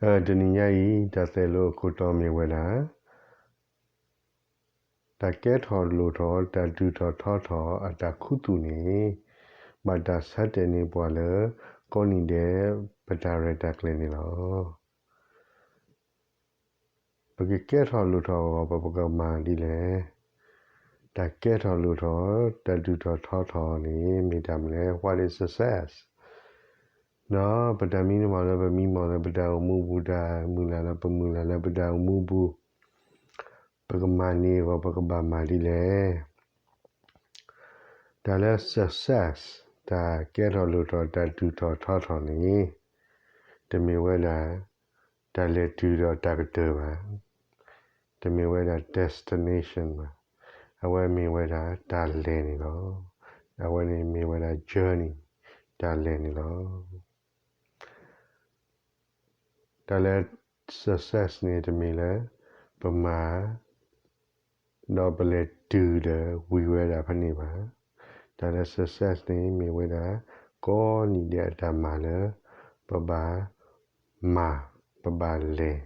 တနံၤညါအံၤ တၢ်သဲးလိာ်အခိၣ်တီမ့ၢ်ဝဲဒၣ် တၢ်ကဲထီၣ်လိၣ်ထီၣ် တၢ်ဒုၣ်ထီၣ်ထီထီၣ်အတၢ်ခူသူၣ်န့ၣ် ဘၣ်တၢ်ဆၢတဲာ်န့ၢ်ပှၤလၢ ကိးနံၤဒဲး ပတၢ်ရဲၣ်တၢ်ကျဲၤန့ၣ်လီၤ. ပကကဲထီၣ်လိၣ်ထီၣ်အဂီၢ် ပကမၤဒ်လဲၣ်. တၢ်ကဲထီၣ်လိၣ်ထီၣ် တၢ်ဒုၣ်ထီၣ်ထီထီၣ်န့ၣ် မ့ၢ်တၢ်မနုၤလဲၣ်, what is success? ဒီးပတၢ်မံမီၢ်လၢ ပမံမီၢ်လၢပတၢ်အိၣ်မူပူၤ, တၢ်မုၢ်လၢ်လၢပမုၢ်လၢ်လၢပတၢ်အိၣ်မူပူၤ, ပကမၤန့ၢ်အဂီၢ် ပကဘၣ်မၤဒ်လဲၣ်. တၢ်လၢ success, တၢ်ကဲထီၣ်လိၣ်ထီၣ် တၢ်ဒုၣ်ထီၣ်ထီထီၣ်န့ၣ် တမ့ၢ်ဝဲဒၣ် တၢ်လဲၤတုၤဒီးတၢ်ကတၢၢ်ဘၣ်. တမ့ၢ်ဝဲဒၣ် destination ဘၣ်. အဝဲမ့ၢ်ဝဲဒၣ်တၢ်လဲၤန့ၣ်လီၤ. အဝဲန့ၣ်မ့ၢ်ဝဲဒၣ် journey, တၢ်လဲၤန့ၣ်လီၤ. တၢ်လၢ success န့ၣ် တမ့ၢ်လၢ ပမၤ ဒီးပလဲၤတုၤဒီးဝံၤဝဲဒၣ်ဖဲန့ၣ်ဘၣ်. တၢ်လၢ success န့ၣ် မ့ၢ်ဝဲဒၣ် ကိးနံၤဒဲးအတၢ်မၤလၢ ပဘၣ်မၤ, ပဘၣ်လဲၤ,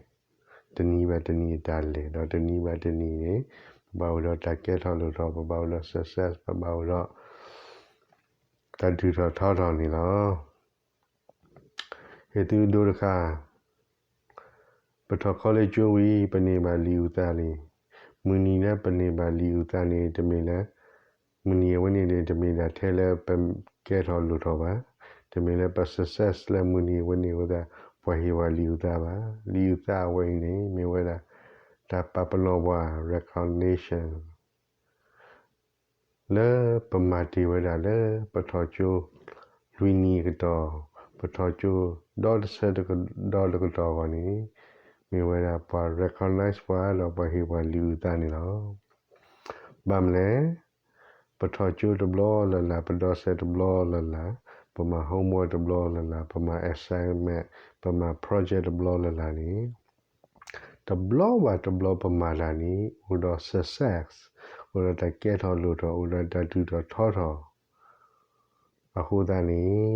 တနံၤဘၣ်တနံၤအတၢ်လဲၤ, ဒီးတနံၤဘၣ်တနံၤန့ၣ် ပဘၣ်အိၣ်ဒီးတၢ်ကဲထီၣ်လိၣ်ထီၣ်, ပဘၣ်အိၣ်ဒီး success, ပဘၣ်အိၣ်ဒီး တၢ်ဒုၣ်ထီၣ်ထီထီၣ်န့ၣ်လီၤ. ဟ့ၣ်သုဒိတခါ, ပထီၣ် college ကၠိဝံၤ ပန့ၢ်ဘၣ်လံာ်အုၣ်သးလံ. မုၢ်နံၤလၢပန့ၢ်ဘၣ်လံာ်အုၣ်သးန့ၣ် တမ့ၢ်လၢ မုၢ်နံၤအဝဲန့ၣ်န့ၣ် တမ့ၢ်ဒၣ်ထဲလၢပကဲထီၣ်လိၣ်ထီၣ်ဘၣ်. တမ့ၢ်လၢပ success လၢမုၢ်နံၤအဝဲန့ၣ်အဃိသတး ပှၤဟ့ၣ်ဝဲလံာ်အုၣ်သးဘၣ်. လံာ်အုၣ်သးအဝဲအံၤန့ၣ် မ့ၢ်ဝဲဒၣ် တၢ်ပာ်ပနီၣ်ပှၤ recognition လၢပမၤတ့ၢ်ဝဲဒၣ်လၢပထီၣ်ကၠိ လွံၢ်နံၤအကတီၢ်, ပထီၣ်ကၠိဒီတဆၢဒီတကတီၢ်အဂီၢ်န့ၣ် မ့ၢ်ဝဲဒၣ်ပှၤ recognize ပှၤဒီးပှၤဟ့ၣ်ပှၤလံာ်အုၣ်သးန့ၣ်လီၤ. ဘၣ်မနုၤလဲၣ်, ပထီၣ်ကၠိတဘျီလၢ်လၢ်, ပဒီစဲးတဘျီလၢ်လၢ်, ပမၤ homework တဘျီလၢ်လၢ်, ပမၤ assignment, ပမၤ project တဘျီလၢ်လၢ်န့ၣ် တဘျီဘၣ်တဘျီပမၤတၢ်န့ၣ် အိၣ်ဒီး success, အိၣ်ဒီးတၢ်ကဲထီၣ်လိၣ်ထီၣ်, အိၣ်ဒီးတၢ်ဒုၣ်ထီၣ်ထီထီၣ် အဃိသတးန့ၣ်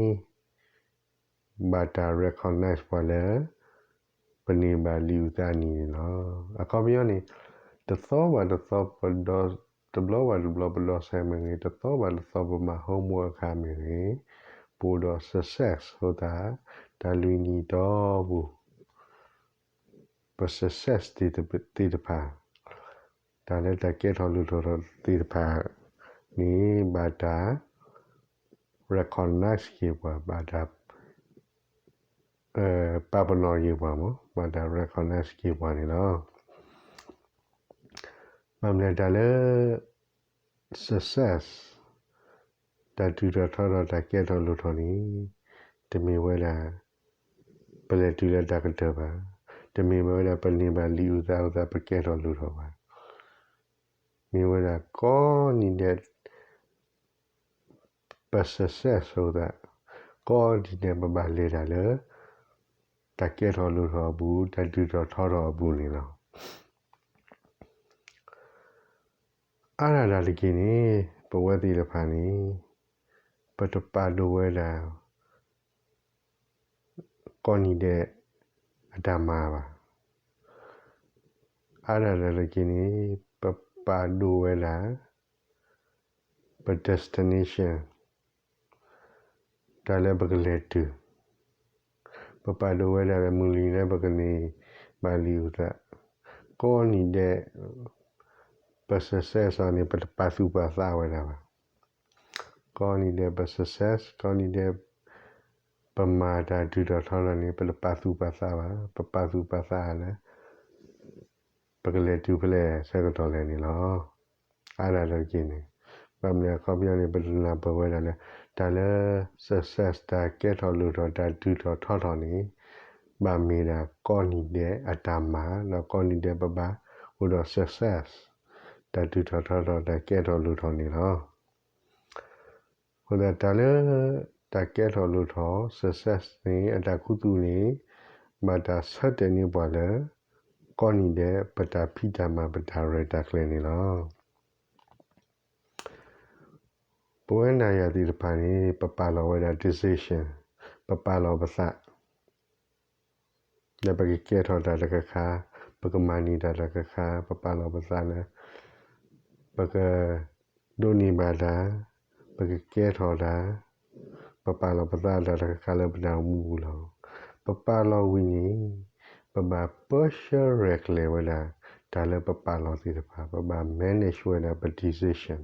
ဘၣ်တၢ် recognize ပှၤလၢ ပန့ၢ်ဘၣ်လံာ်အုၣ်သးနံၤန့ၣ်လီၤ. အခီပညီန့ၣ် တသီဘၣ်တသီ, တဘျီဘၣ်တဘျီပဒီစဲးမ့ၢ်ဂ့ၤ, တသီဘၣ်တသီပမၤ homework အခါမ့ၢ်ဂ့ၤ, ပအိၣ်ဒီး success အဃိသတး တၢ်လွံၢ်နံၤတီၢ်ပူၤ ပ success သ့ၣ်တဖၣ်, တၢ်လၢတၢ်ကဲထီၣ်လိၣ်ထီၣ်သ့ၣ်တဖၣ်န့ၣ် ဘၣ်တၢ် recognize က့ၤပှၤ, ဘၣ်တၢ် ပာ်ပနီၣ်က့ၤပှၤမး, ဘၣ်တၢ် recognize က့ၤပှၤန့ၣ်လီၤ. ဘၣ်မနုၤလဲၣ်, တၢ်လၢ success, တၢ်ဒုၣ်ထီၣ်ထီထီၣ် တၢ်ကဲထီၣ်လိၣ်ထီၣ်န့ၣ် တမ့ၢ်ဝဲဒၣ် ပလဲၤတုၤလၢတၢ်ကတၢၢ်ဘၣ်. တမ့ၢ်ဝဲဒၣ်ပန့ၢ်ဘၣ်လံာ်အုၣ်သးအဃိသတး ပကဲထီၣ်လိၣ်ထီၣ်ဘၣ်. မ့ၢ်ဝဲဒၣ်ကိးနံၤဒဲး ပ success အဃိသတး ကိးနံၤဒဲးပဘၣ်လဲၤတၢ်လၢ တၢ်ကဲထီၣ်လိၣ်ထီၣ်အပူၤ, တၢ်ဒုၣ်ထီၣ်ထီထီၣ်အပူၤန့ၣ်လီၤ. အါဒၣ်တၢ်တက့ၢ်န့ၣ် ပဝဲသ့ၣ်တဖၣ်န့ၣ် ပတပာ်ဒိၣ်ဝဲဒၣ် ကိးနံၤဒဲးအတၢ်မၤဘၣ်. အါဒၣ်တၢ်တက့ၢ်န့ၣ် ပပာ်ဒိၣ်ဝဲဒၣ် ပ destination, တၢ်လၢပကလဲၤတုၤ, ပပာ်ဒိၣ်ဝဲဒၣ်လၢမုၢ်လွံၢ်လၢပကန့ၢ်ဘၣ်လံာ်အုၣ်သး, ကိးနံၤဒဲး ပ success အီၤန့ၣ် ပတပာ်သူၣ်ပာ်သးဝဲဒၣ်ဘၣ်. ကိးနံၤဒဲးပ success, ကိးနံၤဒဲး ပမၤတၢ်ဒုၣ်ထီၣ်ထီထီၣ်န့ၣ် ပတပာ်သူၣ်ပာ်သးဘၣ်, ပပာ်သူၣ်ပာ်သးလၢ ပကလဲၤတုၤဖဲလဲၣ်ဆၢကတီၢ်လဲၣ်န့ၣ်လီၤ. အါဒၣ်တက့ၢ်န့ၣ် ဘၣ်မနုၤလဲၣ် အခီပညီန့ၣ် ပတနၢ်ပၢၢ်ဝဲဒၣ်လၢ တၢ်လၢ success, တၢ်ကဲထီၣ်လိၣ်ထီၣ် တၢ်ဒုၣ်ထီၣ်ထီထီၣ်န့ၣ် ဘၣ်မ့ၢ်ဒၣ်ကိးနံၤဒဲးအတၢ်မၤ ဒီးကိးနံၤဒဲးပဘၣ်အိၣ်ဒီး success, တၢ်ဒုၣ်ထီၣ်ထီထီၣ် တၢ်ကဲထီၣ်လိၣ်ထီၣ်န့ၣ်လီၤ. အဃိသတး တၢ်လၢ တၢ်ကဲထီၣ်လိၣ်ထီၣ် success န့ၣ် အတၢ်ခူသူၣ်န့ၣ် ဘၣ်တၢ်ဆၢတဲာ်န့ၢ်ပှၤလၢ ကိးနံၤဒဲး ပတၢ်ဖံးတၢ်မၤ ပတၢ်ရဲၣ်တၢ်ကျဲၤန့ၣ်လီၤ. ပဝဲနၤယၤသ့ၣ်တဖၣ်န့ၣ် ပပာ်လီၤဝဲဒၣ် decision, ပပာ်လီၤပသး လၢပကကဲထီၣ်တၢ်တခါခါ, ပကမၤန့ၢ်တၢ်တခါခါ, ပပာ်လီၤပသးလၢ ပက ဒိးန့ၢ်ဘၣ်တၢ်, ပကကဲထီၣ်တၢ်, ပပာ်လီၤပသးတၢ်တခါခါလၢပတၢ်အိၣ်မူပူၤလီၤ. ပပာ်လီၤဝံၤန့ၣ် ပဘၣ်ပၢဆှၢရဲၣ်ကျဲၤဝဲဒၣ် တၢ်လၢပပာ်လီၤသ့ၣ်တဖၣ်, ပဘၣ် manage ဝဲဒၣ်ပ decision,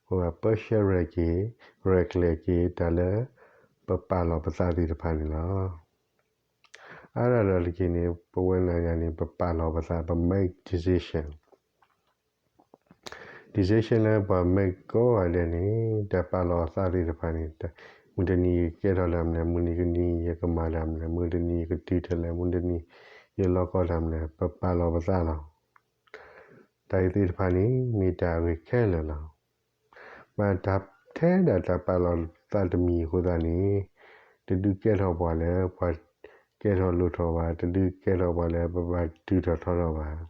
ပဘၣ်ပၢဆှၢရဲၣ်က့ၤ, ရဲၣ်ကျဲၤက့ၤ တၢ်လၢပပာ်လီၤပသးသ့ၣ်တဖၣ်န့ၣ်လီၤ. အါဒၣ်ဒီးတက့ၢ်န့ၣ် ပဝဲနၤယၤန့ၣ် ပပာ်လီၤပသး, ပ make decision. Decision လၢပှၤ make ကိးဂၤဒဲးန့ၣ် တၢ်ပာ်လီၤအသးသ့ၣ်တဖၣ်န့ၣ် မုၢ်တနံၤယကကဲထီၣ်တၢ်မနုၤလဲၣ်, မုၢ်တနံၤယကမၤတၢ်မနုၤလဲၣ်, မုၢ်တနံၤယကတုၤတၢ်လဲၣ်, မုၢ်တနံၤယလီၤကီတၢ်မနုၤလဲၣ်, ပပာ်လီၤပသးလီၤ. တၢ်အံၤသ့ၣ်တဖၣ်န့ၣ် မ့ၢ်တၢ်အဂ့ၤခဲလၢာ်လီၤ. ဘၣ်တၢ်ထဲဒၣ်တၢ်ပာ်လီၤသးတမံၤအဃိသတးန့ၣ် တဒုးကဲထီၣ်ပှၤလၢပှၤကဲထီၣ်လိၣ်ထီၣ်ဘၣ်, တဒုးကဲထီၣ်ပှၤလၢပဘၣ်တုၤထီၣ်ထီထီၣ်ဘၣ်.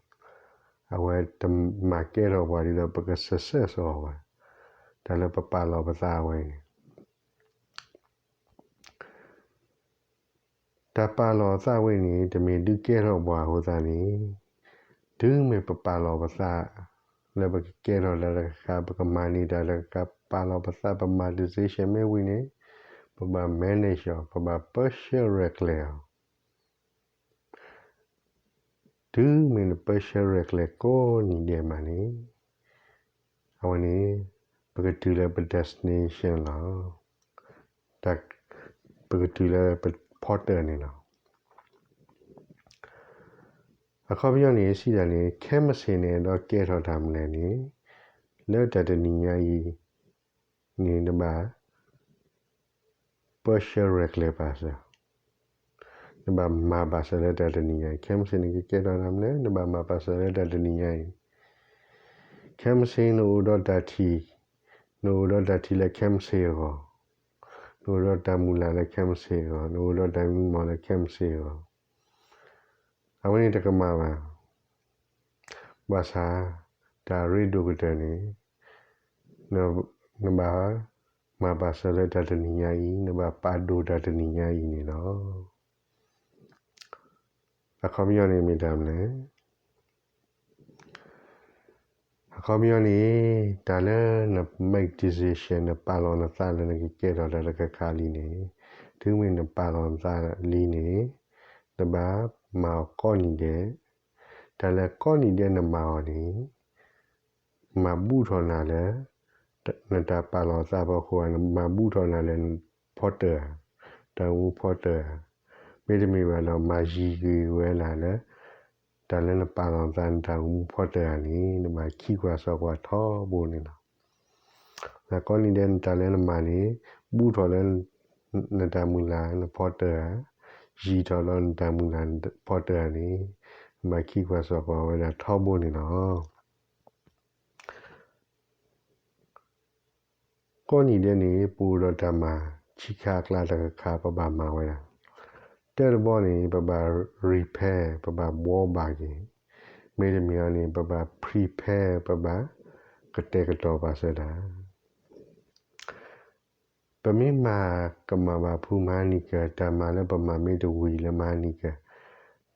အဝဲတမၤကဲထီၣ်ပှၤဒ်သိးပက success အီၤဘၣ်. တၢ်လၢပပာ်လီၤပသးဝဲန့ၣ် တၢ်ပာ်လီၤသးဝဲန့ၣ် တမ့ၢ်ဒုးကဲထီၣ်ပှၤအဃိသတးန့ၣ် တုၤမ့ၢ်ပပာ်လီၤပသး လၢပကကဲထီၣ်တၢ်တခါခါ, ပကမၤန့ၢ်တၢ်တခါခါ, ပပာ်လီၤပသး, ပမၤ decision မ့ၢ်ဝံၤန့ၣ် ပဘၣ် manage အီၤ, ပဘၣ်ပၢဆှၢရဲၣ်ကျဲၤအီၤ. တုၤမ့ၢ်နပၢဆှၢရဲၣ်ကျဲၤကိးနံၤဒဲးမးန့ၣ် အဝဲန့ၣ် ပကတုၤလၢပ destination လီၤ. ပကတုၤလၢပဖီတၢၣ်န့ၣ်လီၤ. အခီပညီန့ၣ် စံးတၢ်န့ၣ် ခဲမုၢ်ဆ့ၣ်န့ၣ် အဲၣ်ဒိးကဲထီၣ်တၢ်မနုၤလဲၣ်န့ၣ် လၢတၢ်တနံၤညါအံၤန့ၣ် နဘၣ် ပၢဆှၢရဲၣ်ကျဲၤဘၣ်စၢၤ, နဘၣ်မၤဘၣ်စၢၤလၢတၢ်တနံၤညါအံၤ, ခဲမုၢ်ဆ့ၣ်န့ၣ် ကကဲထီၣ်တၢ်မနုၤလဲၣ်, နဘၣ်မၤဘၣ်စၢၤလၢတၢ်တနံၤညါအံၤ. ခဲမုၢ်ဆ့ၣ်နအိၣ်ဒီးတၢ်ထံၣ်, နအိၣ်ဒီးတၢ်ထံၣ်လၢခဲမုၢ်ဆ့ၣ်အဂီၢ်, နအိၣ်ဒီးတၢ်မုၢ်လၢ်လၢခဲမုၢ်ဆ့ၣ်အဂီၢ်, နအိၣ်ဒီးတၢ်မံမီၢ်လၢခဲမုၢ်ဆ့ၣ်အဂီၢ်, အဝဲန့ၣ်တကမၣ်ဘၣ်. ဘၣ်ဆၣ် တၢ်ရ့ဒိၣ်ကတၢၢ်န့ၣ် နဘၣ်မၤဘၣ်စၢၤလၢတၢ်တနံၤညါအံၤ, နဘၣ်ပာ်ဒိၣ်တၢ်တနံၤညါအံၤန့ၣ်လီၤ. အခီပညီန့ၣ်မ့ၢ်တၢ်မနုၤလဲၣ်. အခီပညီန့ၣ် တၢ်လၢန make decision နပာ်လီၤနသးလၢနကကဲထီၣ်တၢ်တခါခါလံန့ၣ်, တုၤမ့ၢ်နပာ်လီၤနသးလံန့ၣ် နဘၣ်မၤအီၤကိးနံၤဒဲး, တၢ်လၢကိးနံၤဒဲးနမၤအီၤန့ၣ် မၤဘူၣ်ထီၣ်နၤလၢ နတၢ်ပာ်လီၤသးဖီခိၣ်ဧါ, မၤဘူၣ်ထီၣ်နၤလၢနဖီတၢၣ်ဧါ, တၢ်အိၣ်မူဖီတၢၣ်ဧါ, မ့တမ့ၢ်ဘၣ်ဒီး မၤယံၤက့ၤဝဲနၤလၢ တၢ်လၢနပာ်လီၤနသး နတၢ်အိၣ်မူဖီတၢၣ်ဧါန့ၣ် နဘၣ်ခံကွၢ်စိကွၢ်ထီဘိန့ၣ်လီၤ. ကိးနံၤဒဲးနတၢ်လၢနမၤန့ၣ် ဘူၣ်ထီၣ်လၢ နတၢ်မုၢ်လၢ်နဖီတၢၣ်ဧါ, ယံၤထီၣ်လၢနတၢ်မုၢ်လၢ်နဖီတၢၣ်ဧါန့ၣ် နဘၣ်ခံကွၢ်စိကွၢ်ဝဲဒၣ်ထီဘိန့ၣ်လီၤ. ကိးနံၤဒဲးန့ၣ် ပအိၣ်ဒီးတၢ်မၤ ခံခါအကျါတခါခါ ပဘၣ်မၤဝဲဒၣ်. တၢတဘီန့ၣ် ပဘၣ် repair ပဘၣ်ဘှီဘၣ်က့ၤ, မ့တမ့ၢ်အီၤန့ၣ် ပဘၣ် prepare ပဘၣ်ကတဲာ်ကတီၤဘၣ်စၢၤတၢ်. ပမ့ၢ်မၤကမၣ်ဘၣ်ဖုမဟါနံၤကၢၤ တၢ်မၤလၢပမၤမ့ၢ်တဝံၤလၢမဟါနံၤကၢၤ,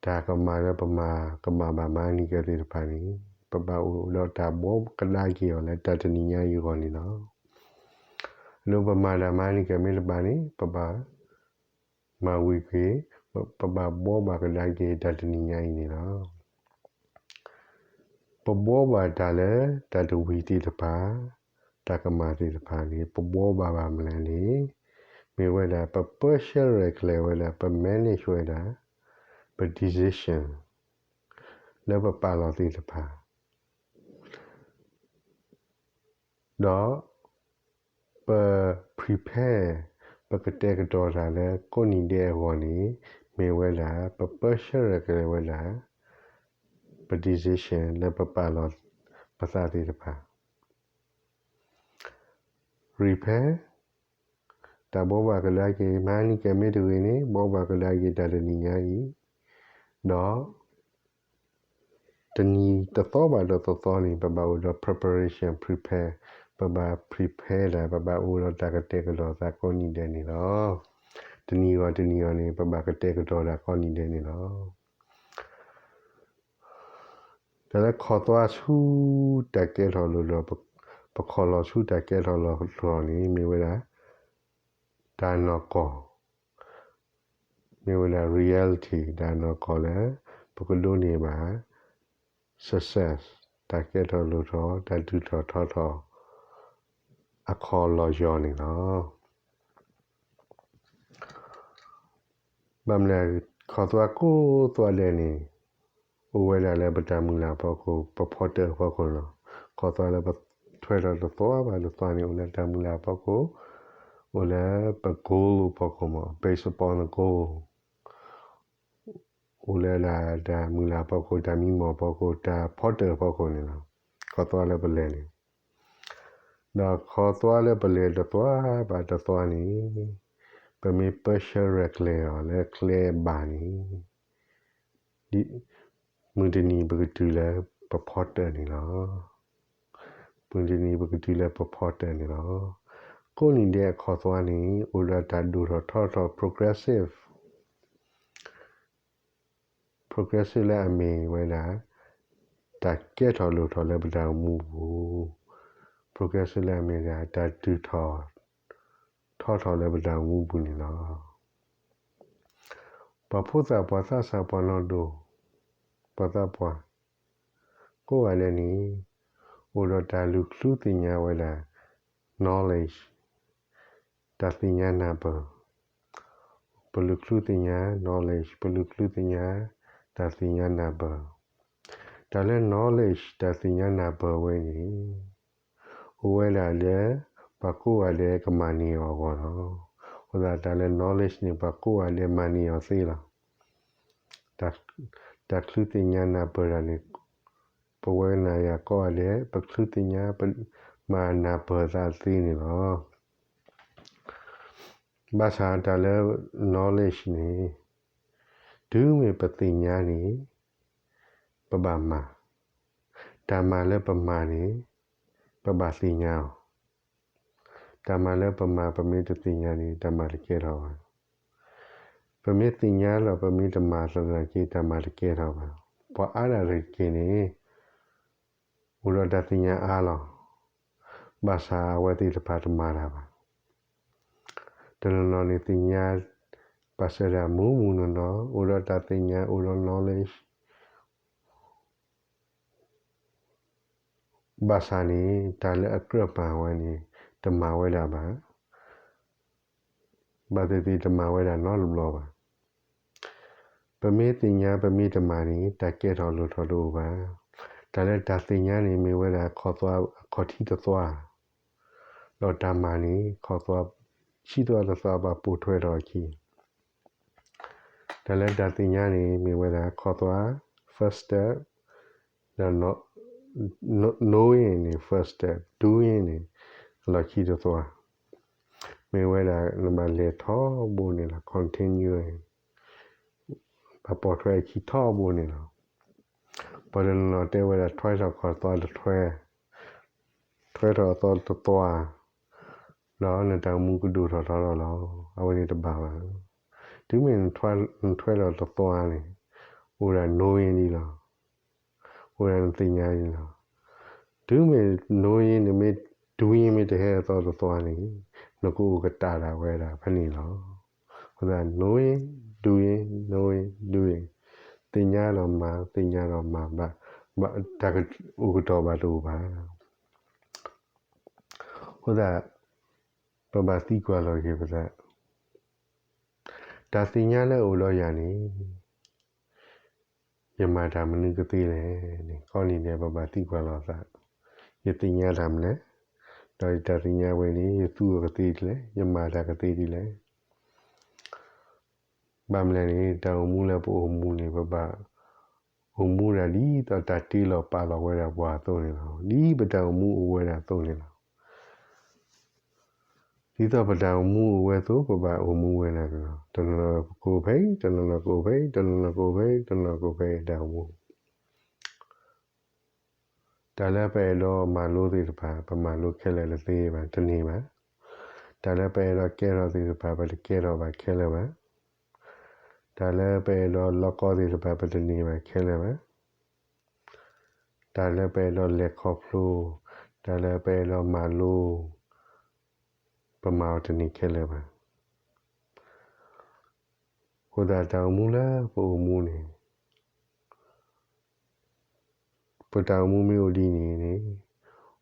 တၢ်ကမၣ်လၢပမၤကမၣ်ဘၣ်မဟါနံၤကၢၤသ့ၣ်တဖၣ်န့ၣ် ပဘၣ်အိၣ်ဒီးတၢ်ဘှီကဒါက့ၤအီၤလၢတၢ်တနံၤညါအံၤအဂီၢ်န့ၣ်လီၤ. ဒီးပမၤတၢ်မဟါနံၤကၢၤမ့ၢ်တဘၣ်န့ၣ် ပဘၣ်မၤဝံၤကွံာ်, ပဘၣ်ဘှီဘၣ်ကဒါက့ၤတၢ်တနံၤညါအံၤန့ၣ်လီၤ. ပဘှီဘၣ်တၢ်လၢတၢ်တဝံၤသ့ၣ်တဖၣ်, တၢ်ကမၣ်သ့ၣ်တဖၣ်န့ၣ် ပဘှီဘၣ်ဘၣ်မနုၤလဲၣ်န့ၣ် မ့ၢ်ဝဲဒၣ် ပပၢဆှၢရဲၣ်ကျဲၤဝဲဒၣ်, ပ manage ဝဲဒၣ် ပ decision လၢပပာ်လီၤသ့ၣ်တဖၣ် ဒီးပ prepare ပကတဲာ်ကတီၤတၢ်လၢကိးနံၤဒဲးအဂီၢ်န့ၣ် မ့ၢ်ဝဲဒၣ် ပပၢဆှၢရဲၣ်ကျဲၤဝဲဒၣ် ပ decision လၢပပာ်လီၤပသးသ့ၣ်တဖၣ် repair တၢ်ဘှီဘၣ်ကဒါက့ၤ မဟါနံၤကၢၤမ့ၢ်တဂ့ၤန့ၣ် ဘှီဘၣ်ကဒါက့ၤတၢ်တနံၤညါအံၤ, ဒီး တနံၤတသီဘၣ်ဒီးတသီန့ၣ် ပဘၣ်အိၣ်ဒီး preparation, prepare, ပဘၣ် prepare ဒၣ် ပဘၣ်အိၣ်ဒီးတၢ်ကတဲာ်ကတီၤသးကိးနံၤဒဲးန့ၣ်လီၤ. တနံၤဂီၤတနံၤဂီၤန့ၣ် ပဘၣ်ကတဲာ်ကတီၤဒၣ်ကိးနံၤဒဲးန့ၣ်လီၤ. တၢ်လၢခီၣ်သွါဆူတၢ်ကဲထီၣ်လိၣ်ထီၣ်, ပခီၣ်လီၤဆူတၢ်ကဲထီၣ်လိၣ်ထီၣ်န့ၣ် မ့ၢ်ဝဲဒၣ် တၢ်နီၢ်ကီၢ်, မ့ၢ်ဝဲဒၣ် reality တၢ်နီၢ်ကီၢ်လၢ ပကဒိးန့ၢ်ဘၣ် success တၢ်ကဲထီၣ်လိၣ်ထီၣ် တၢ်ဒုးထီၣ်ထီထီၣ် အခီၣ်လီၢ်ယီၤန့ၣ်လီၤ. ဘၣ်မနုၤလဲၣ်, ခီၣ်သွါကိးသွါဒဲးန့ၣ် အိၣ်ဝဲဒၣ်လၢပတၢ်မုၢ်လၢ်အဖီခိၣ်, ပဖီတၢၣ်အဖီခိၣ်လီၤ. ခီၣ်သွါလၢပထွဲထီၣ်တသွါဘၣ်တသွါန့ၣ် အိၣ်လၢတၢ်မုၢ်လၢ်အဖီခိၣ်, အိၣ်လၢပ goal အဖီခိၣ်မး, based upon the goal အိၣ်လၢဒၣ်တၢ်မုၢ်လၢ်အဖီခိၣ်, တၢ်မံမီၢ်အဖီခိၣ်, တၢ်ဖီတၢၣ်အဖီခိၣ်န့ၣ်လီၤ. ခီၣ်သွါလၢပလဲၤန့ၣ်, ဒီးခီၣ်သွါလၢပလဲၤတသွါဘၣ်တသွါန့ၣ် ပမ့ၢ်ပၢဆှၢရဲၣ်ကျဲၤအီၤလၢကျဲအဘၣ်န့ၣ် မုၢ်တနံၤပကတုၤလၢပဖီတၢၣ်န့ၣ်လီၤ. မုၢ်တနံၤပကတုၤလၢပဖီတၢၣ်န့ၣ်လီၤ. ကိးနံၤဒဲးအခီၣ်သွါန့ၣ် အိၣ်ဒီးတၢ်ဒိၣ်ထီၣ်ထီထီၣ် progressive, progressive လၢအမ့ၢ်ဝဲဒၣ် တၢ်ကဲထီၣ်လိၣ်ထီၣ်လၢပတၢ်အိၣ်မူပူၤ, progressive လၢအမ့ၢ်ဒၣ် တၢ်ဒုးထီၣ် ထီထီၣ်လၢပတၢ်အိၣ်မူပူၤန့ၣ်လီၤ. ပှၤဖိသၣ်ပှၢ်သးစၢ်ပှၤနီၢ်ဒိၣ် ပှၤသးပှၢ် ကိးဂၤဒဲးန့ၣ် အိၣ်ဒီးတၢ်လူၤချုသ့ၣ်ညါဝဲဒၣ် knowledge တၢ်သ့ၣ်ညါနၢ်ပၢၢ်, ပလူၤချုသ့ၣ်ညါ knowledge ပလူၤချုသ့ၣ်ညါ တၢ်သ့ၣ်ညါနၢ်ပၢၢ်, တၢ်လၢ knowledge တၢ်သ့ၣ်ညါနၢ်ပၢၢ်ဝဲန့ၣ် အိၣ်ဝဲဒၣ်လၢ ပှၤကိးဂၤဒဲးကမၤန့ၢ်အီၤအဂီၢ်လီၤ. အဃိသတးလၢ knowledge န့ၣ် ပှၤကိးဂၤဒဲးမၤန့ၢ်အီၤသ့လီၤ. တၢ်ချုသ့ၣ်ညါနၢ်ပၢၢ်တၢ်န့ၣ် ပဝဲကနၣ်ယၤကိးဂၤဒဲး ပချုသ့ၣ်ညါ ပမၤနၢ်ပၢၢ်သးသ့န့ၣ်လီၤ. ဘၣ်ဆၣ်တၢ်လၢ knowledge န့ၣ် တုၤမ့ၢ်ပသ့ၣ်ညါန့ၣ် ပဘၣ်မၤ, တၢ်မၤလၢပမၤန့ၣ် ပဘၣ်သ့ၣ်ညါအီၤ. တၢ်မၤလၢပမၤ ပမ့ၢ်တသ့ၣ်ညါန့ၣ် တၢ်မၤတကဲထီၣ်ဘၣ်. ပမ့ၢ်သ့ၣ်ညါဒီး ပမ့ၢ်တမၤသနာ်က့ တၢ်မၤတကဲထီၣ်ဘၣ်. ပှၤအါဒၣ်တက့ၢ်န့ၣ် အိၣ်ဒီးတၢ်သ့ၣ်ညါအါလီၤ. ဘၣ်ဆၣ်အဝဲသ့ၣ်တဖၣ်တမၤတၢ်ဘၣ်. တနီၤနီၤန့ၣ်သ့ၣ်ညါ ဘၣ်ဆၣ်ဒၣ်မုၢ်မုၢ်နီၢ်နီၢ် အိၣ်ဒီးတၢ်သ့ၣ်ညါ အိၣ်ဒီး knowledge ဘၣ်ဆၣ်န့ၣ် တၢ်လၢအကြၢးပာ်ဝဲန့ၣ် တမၤဝဲဒၣ်ဘၣ်. ဘၣ်သ့ၣ်သ့ၣ်တမၤဝဲဒၣ်နီတဘျီဘၣ်. ပမ့ၢ်သ့ၣ်ညါ ပမ့ၢ်တမၤန့ၣ် တၢ်ကဲထီၣ်လိၣ်ထီၣ်တအိၣ်ဘၣ်. တၢ်လၢတၢ်သ့ၣ်ညါန့ၣ် မ့ၢ်ဝဲဒၣ်ခီၣ်သွါအခီၣ်ထံးတသွါ, ဒီးတၢ်မၤန့ၣ် ခီၣ်သွါဆံသွါတသွါဘၣ်ပိာ်ထွဲထီၣ်အခံ တၢ်လၢတၢ်သ့ၣ်ညါန့ၣ် မ့ၢ်ဝဲဒၣ်ခီၣ်သွါ first step, ဒီး knowing န့ၣ် first step, doing န့ၣ် အလီၢ်ခံတသွါ, မ့ၢ်ဝဲဒၣ်နဘၣ်လဲၤထီဘိန့ၣ်လီၤ, continue ဘၣ်ပိာ်ထွဲအခံထီဘိန့ၣ်လီၤ. ပှၤတနီၤနီၤတဲဝဲဒၣ် ထွဲထီၣ်ခီၣ်သွါတထွဲ, ထွဲထီၣ်အသီတသွါ, ဒီးနတၢ်အိၣ်မူကဒိၣ်ထီၣ်ထီထီၣ်လီၤ. အဝဲန့ၣ်တဘၣ်ဘၣ်. တုၤမ့ၢ်နထွဲထီၣ်တသွါန့ၣ် အိၣ်ဒၣ် knowing လံလီၤ. အိၣ်ဒၣ်နသ့ၣ်ညါလံလီၤ. တုၤမ့ၢ် knowing နမ့ၢ် doing မ့ၢ်တဟဲအသီတသွါန့ၣ် နကအိၣ်ကတၢၢ်ဒၣ်ဝဲဒၣ်ဖဲန့ၣ်လီၤ. အဃိသတး knowing, doing, knowing, doing သ့ၣ်ညါဒီးမၤ, သ့ၣ်ညါဒီးမၤ, တၢ်အိၣ်ကတီၢ်ဘၣ်တအိၣ်ဘၣ်. အဃိသတး ပဘၣ်သံကွၢ်လီၤက့ၤပသး, တၢ်သ့ၣ်ညါလၢအအိၣ်ဒီးယၤန့ၣ် ယမၤတၢ်မနုၤကသ့လဲၣ်န့ၣ် ကိးနံၤဒဲး ပဘၣ်သံကွၢ်လီၤသး, ယသ့ၣ်ညါတၢ်မနုၤလဲၣ်, ဒီးယတၢ်သ့ၣ်ညါဝဲန့ၣ် ယသူအီၤကသ့ဒ်လဲၣ်, ယမၤတၢ်ကသ့ဒ်လဲၣ်. ဘၣ်မနုၤလဲၣ်န့ၣ် တၢ်အိၣ်မူလၢပအိၣ်မူန့ၣ် ပဘၣ်အိၣ်မူဒၣ်ဒ်သိးတၢ်တ့လီၤပာ်လီၤဝဲဒၣ်ပှၤအသိးန့ၣ်လီၤ. ဒ်ပတၢ်အိၣ်မူအိၣ်ဝဲဒၣ်အသိးန့ၣ်လီၤ. ဒ်သိးပတၢ်အိၣ်မူအိၣ်ဝဲအသိး ပဘၣ်အိၣ်မူဝဲဒၣ်န့ၣ်လီၤ. တနီၤနီၤကအိၣ်ဖဲအံၤ, တနီၤနီၤကအိၣ်ဖဲအံၤ, တနီၤနီၤကအိၣ်ဖဲအံၤ, တနီၤနီၤကအိၣ်ဖဲအံၤ တၢ်အိၣ်မူ တၢ်လၢပအဲၣ်ဒိးမၤလိသ့ၣ်တဖၣ် ပမၤလိခဲလၢာ်တသ့ဘၣ်, တန့ၢ်ဘၣ်. တၢ်လၢပအဲၣ်ဒိးကဲထီၣ်သ့ၣ်တဖၣ် ပတကဲထီၣ်ဘၣ်ခဲလၢာ်ဘၣ်. တၢ်လၢပအဲၣ်ဒိးလီၤကီသ့ၣ်တဖၣ် ပတန့ၢ်ဘၣ်ခဲလၢာ်ဘၣ်. တၢ်လၢပအဲၣ်ဒိးလဲၤခီဖျိ, တၢ်လၢပအဲၣ်ဒိးမၤလိ, ပမၤအီၤတန့ၢ်ခဲလၢာ်ဘၣ်. အဃိသတးတၢ်အိၣ်မူလၢပအိၣ်မူန့ၣ် ပတၢ်အိၣ်မူမ့ၢ်အိၣ်ဒ်န့ၣ်န့ၣ်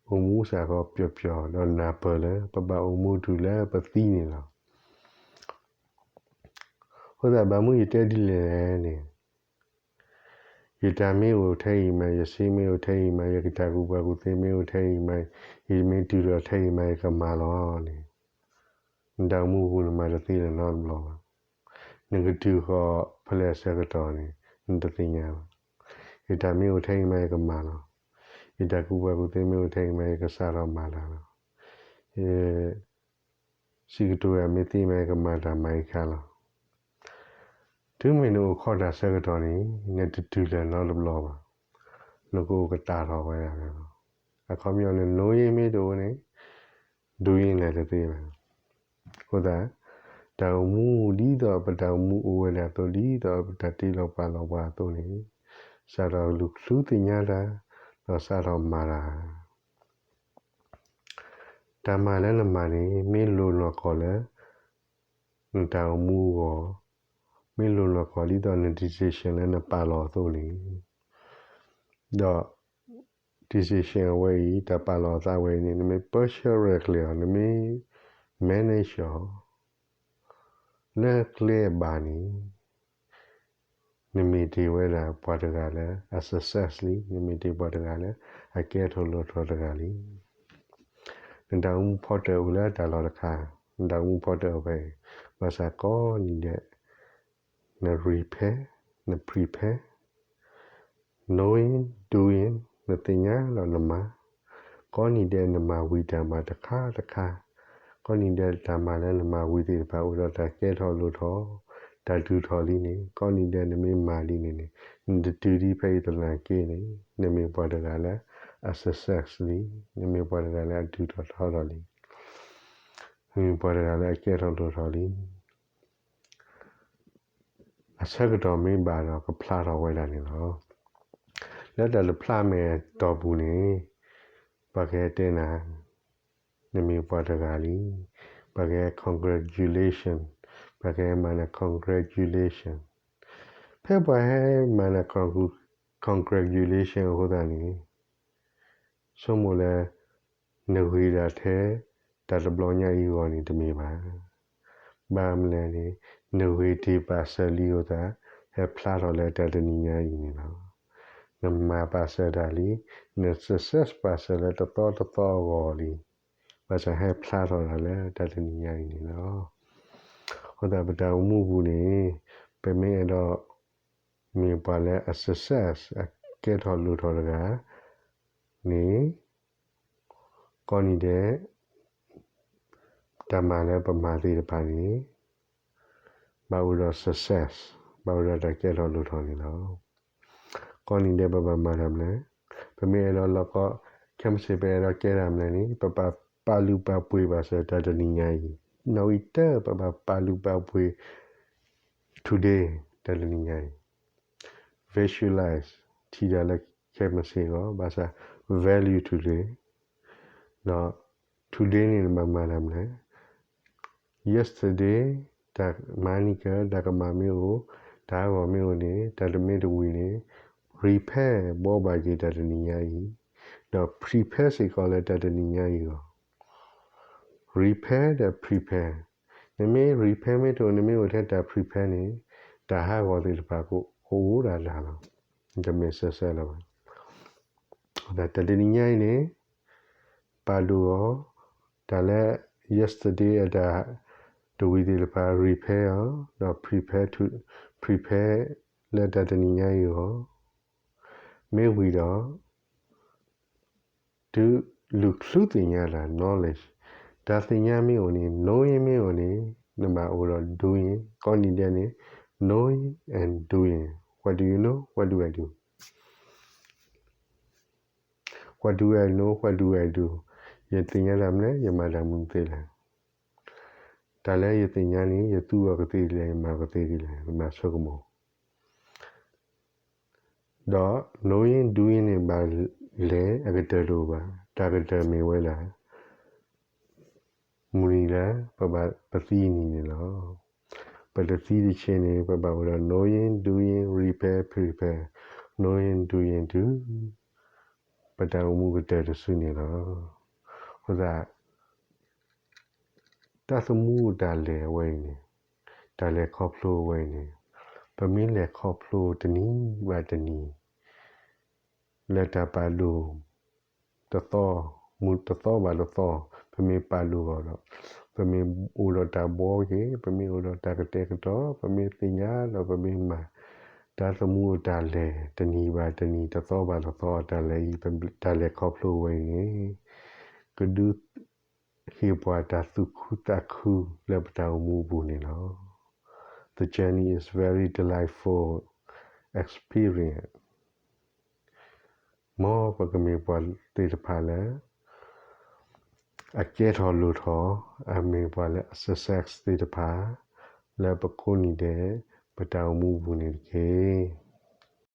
အိၣ်မူစ့ၢ်ကီးပျီပျီ ဒီးနၢ်ပၢၢ်လၢပဘၣ်အိၣ်မူတုၤလၢပသံန့ၣ်လီၤ. အဃိသတးဘၣ်မနုၤယတဲဒ်လဲၣ်န့ၣ်, ယတၢ်မ့ၢ်အိၣ်ထဲအံၤမး, ယစ့မ့ၢ်အိၣ်ထဲအံၤမး, ယကတၢ်ကူၣ်ဘၣ်ကူၣ်သ့မ့ၢ်အိၣ်ထဲအံၤမး, ယမ့ၢ်တုၤလီၤထဲအံၤမး ယကမၤလီၤန့ၣ်, နတၢ်အိၣ်မူပူၤနမၤတသ့လၢၤနီတဘျီဘၣ်. နကတုၤဃီၤဖဲလဲၣ်အဆၢကတီၢ်န့ၣ် နတသ့ၣ်ညါဘၣ်. ယတၢ်မ့ၢ်အိၣ်ထဲအံၤမး ယကမၤလီၤ. ယတၢ်ကူၣ်ဘၣ်ကူၣ်သ့မ့ၢ်အိၣ်ထဲအံၤမး ယကစးထီၣ်မၤတၢ်လီၤ. ယ စံးကတိၤယၤမ့ၢ်သ့မး ယကမၤတၢ်မၤအံၤခါလီၤ. တုၤမ့ၢ်နအိၣ်ခိးတၢ်ဆၢကတီၢ်န့ၣ် နတတုၤလၢၤနီတဘျီဘၣ်. နကအိၣ်ကတၢ်ထီၣ်ဝဲဒၣ်န့ၣ်လီၤ. အခီပညီန့ၣ် knowing မ့ၢ်တအိၣ်န့ၣ် doing လဲၤတသ့ဘၣ်. အဃိသတး တၢ်အိၣ်မူဒ်သိးပတၢ်အိၣ်မူအိၣ်ဝဲဒၣ်အသိး ဒ်သိးပတၢ်တ့လီၤပာ်လီၤပှၤအသိးန့ၣ် စးထီၣ်လူၤချုသ့ၣ်ညါတၢ် ဒီးစးထီၣ်မၤတၢ် တၢ်မၤလၢနမၤန့ၣ် မ့ၢ်လိၤနီၢ်ကီၢ်လၢ နတၢ်အိၣ်မူအဂီၢ်, မ့ၢ်လိၤနီၢ်ကီၢ်ဒ်သိးန decision လၢနပာ်လီၤအသိးန့ၣ်, ဒီး decision အဝဲအံၤ တၢ်ပာ်လီၤအသးဝဲအံၤန့ၣ် နမ့ၢ်ပၢဆှၢရဲၣ်ကျဲၤအီၤ, နမ့ၢ် manage အီၤ လၢကျဲအဘၣ်န့ၣ် နမ့ၢ်တ့ၢ်ဝဲဒၣ်ပှၤတဂၤလၢအ success လံ, နမ့ၢ်တ့ၢ်ပှၤတဂၤလၢအကဲထီၣ်လိၣ်ထီၣ်တဂၤလံ. နတၢ်အိၣ်မူဖီတၢၣ်အိၣ်လၢတၢ်လီၢ်တခါ, နတၢ်အိၣ်မူဖီတၢၣ်အိၣ်ဖဲအံၤ, ဘၣ်ဆၣ်ကိးနံၤဒဲး န repair, န prepare, knowing, doing, နသ့ၣ်ညါဒီးနမၤ, ကိးနံၤဒဲးနမၤဝံၤတၢ်မၤတခါတခါ, ကိးနံၤဒဲးတၢ်မၤလၢနမၤဝံၤသ့ၣ်တဖၣ် အိၣ်ဒီးတၢ်ကဲထီၣ်လိၣ်ထီၣ်, တၢ်ဒုးထီၣ်လံန့ၣ်, ကိးနံၤဒဲးနမ့ၢ်မၤလံန့ၣ်န့ၣ်, နတတုၤဒံးဖဲအံၤသနာ်က့န့ၣ် နမ့ၢ်ပှၤတဂၤလၢအ success လံ, နမ့ၢ်ပှၤတဂၤလၢအဒုးထီၣ်ထီထီၣ်လံ, နမ့ၢ်ပှၤတဂၤလၢအကဲထီၣ်လိၣ်ထီၣ်လံ. အဆၢကတီၢ်မ့ၢ်ဘၣ်ဒီးကဖျါထီၣ်ဝဲဒၣ်န့ၣ်လီၤ. လၢတၢ်တဖျါမဲာ်အတီၢ်ပူၤန့ၣ် ပှၤကဟဲတဲနၤ နမ့ၢ်ပှၤတဂၤလံ, ပှၤကဟဲ congratulation, ပှၤကဟဲမၤနၤ congratulation. ဖဲပှၤဟဲမၤနၤ congratulation အဃိသတးန့ၣ် ဆိကမိၣ်လၢ နဂ့ၤဒၣ်ထဲ တၢ်တဘျီညါအံၤအဂီၢ်န့ၣ်တမ့ၢ်ဘၣ်. ဘၣ်မနုၤလဲၣ်န့ၣ် နဂ့ၤတ့ၢ်ပာ်စၢၤလံအဃိသတး ဟဲဖျါထီၣ်လၢတၢ်တနံၤညါအံၤန့ၣ်လီၤ. နမၤပာ်စၢၤတၢ်လံ, န success ပာ်စၢၤလၢတသီတသီအဂီၢ်လံ, ဘၣ်ဆၣ်ဟဲဖျါထီၣ်တၢ်လၢတၢ်တနံၤညါအံၤန့ၣ်လီၤ. အဃိသတးပတၢ်အိၣ်မူပူၤန့ၣ် ပမ့ၢ်အဲၣ်ဒိး မ့ၢ်ပှၤလၢအ success အကဲထီၣ်လိၣ်ထီၣ်တဂၤန့ၣ် ကိးနံၤဒဲး တၢ်မၤလၢပမၤသ့ၣ်တဖၣ်န့ၣ် ဘၣ်အိၣ်ဒီး success, ဘၣ်အိၣ်ဒီးတၢ်ကဲထီၣ်လိၣ်ထီၣ်န့ၣ်လီၤ. ကိးနံၤဒဲးပဘၣ်မၤတၢ်မနုၤလဲၣ်, ပမ့ၢ်အဲၣ်ဒိးလီၤကီ ခဲမုၢ်ဆ့ၣ် ပအဲၣ်ဒိးကဲတၢ်မနုၤလဲၣ်န့ၣ် ပဘၣ်ပာ်လုၢ်ပာ်ပှ့ၤဘၣ်စၢၤတၢ်တနံၤညါအံၤ, နီၣ်ဂံၢ်တၢ ပဘၣ်ပာ်လုၢ်ပာ်ပှ့ၤ today တၢ်တနံၤညါအံၤ, visualize ထံၣ်တၢ်လၢခဲမုၢ်ဆ့ၣ်အဂီၢ်, ဘၣ်ဆၣ် value today ဒီး today န့ၣ်နဘၣ်မၤတၢ်မနုၤလဲၣ်, yesterday တၢ်မၤနံၤက တၢ်ကမၣ်မ့ၢ်အိၣ်, တၢ်ဟးဂီၤမ့ၢ်အိၣ်န့ၣ် တၢ်တမ့ၢ်တဝံၤန့ၣ် repair ဘှီဘၣ်က့ၤတၢ်တနံၤညါအံၤ, ဒီး prepare စ့ၢ်ကီးလၢတၢ်တနံၤညါအံၤအဂီၢ်, repair ဒီး prepare, နမ့ၢ် repair မ့ၢ်တအိၣ် နမ့ၢ်အိၣ်ထဲတၢ် prepare န့ၣ် တၢ်ဟးဂီၤသ့ၣ်တဖၣ်ကအိၣ်ဒၣ်တၢ်လီၤ, တမ့ၢ်စဲးစဲးလၢၤဘၣ်. တၢ်တနံၤညါအံၤန့ၣ် ပာ်ဒိၣ်အီၤ, တၢ်လၢ yesterday အတၢ်တဝံၤသ့ၣ်တဖၣ် repair အီၤ, ဒီး prepare to, prepare လၢတၢ်တနံၤညါအံၤအဂီၢ်, မ့ၢ်ဝံၤဒီး တုၤလူၤချုသ့ၣ်ညါတၢ် knowledge, တၢ်သ့ၣ်ညါမ့ၢ်အိၣ်န့ၣ် knowing မ့ၢ်အိၣ်န့ၣ် နဘၣ်အိၣ်ဒီး doing, ကိးနံၤဒဲးန့ၣ် knowing and doing, what do you know, what do I do, what do I know, what do I do, ယသ့ၣ်ညါတၢ်မနုၤလဲၣ်, ယမၤတၢ်မနုၤသ့လဲၣ်. တၢ်လၢယသ့ၣ်ညါန့ၣ် ယသူအီၤကသ့ဒ်လဲၣ်, ယမၤအီၤကသ့ဒ်လဲၣ်, ယမၤဆိကမိၣ်. ဒီး knowing doing န့ၣ် ဘၣ်လဲၤအကတၢၢ်တအိၣ်ဘၣ်. တၢ်ကတၢၢ်မ့ၢ်ဝဲဒၣ် မုၢ်နံၤလၢ ပဘၣ်ပသံနံၤန့ၣ်လီၤ. ပတသံတဆ့န့ၣ် ပဘၣ်အိၣ်ဒီး knowing doing repair prepare, knowing doing တုၤ ပတၢ်အိၣ်မူကတၢၢ်တစုန့ၣ်လီၤ. အဃိသတး တၢ်သမူတၢ်လဲၤအဝဲအံၤန့ၣ်, တၢ်လဲၤခီဖျိအဝဲအံၤန့ၣ်, ပမ့ၢ်လဲၤခီဖျိတနံၤဘၣ်တနံၤ လၢတၢ်ပာ်ဒိၣ် တသီ, မုၢ်တသီဘၣ်တသီ, ပမ့ၢ်ပာ်ဒိၣ်အီၤဒီး, ပမ့ၢ်အိၣ်ဒီးတၢ်ဘှီက့ၤ, ပမ့ၢ်အိၣ်ဒီးတၢ်ကတဲာ်ကတီၤ, ပမ့ၢ်သ့ၣ်ညါဒီးပမ့ၢ်မၤ တၢ်သမူအတၢ်လဲၤ တနံၤဘၣ်တနံၤ တသီဘၣ်တသီအတၢ်လဲၤအံၤ, တၢ်လဲၤခီဖျိဝဲအံၤန့ၣ် ကဒုးဟ့ၣ်ပှၤတၢ်သူၣ်ခုသးခုလၢပတၢ်အိၣ်မူအပူၤန့ၣ်လီၤ. The journey is very delightful experience. မ်ပကမ့ၢ်ပှၤသ့ၣ်တဖၣ်လၢ အကဲထီၣ်လိၣ်ထီၣ်, အမ့ၢ်ပှၤလၢအ success သ့ၣ်တဖၣ် လၢပကိးနံၤဒဲး ပတၢ်အိၣ်မူအပူၤန့ၣ်တက့ၢ်.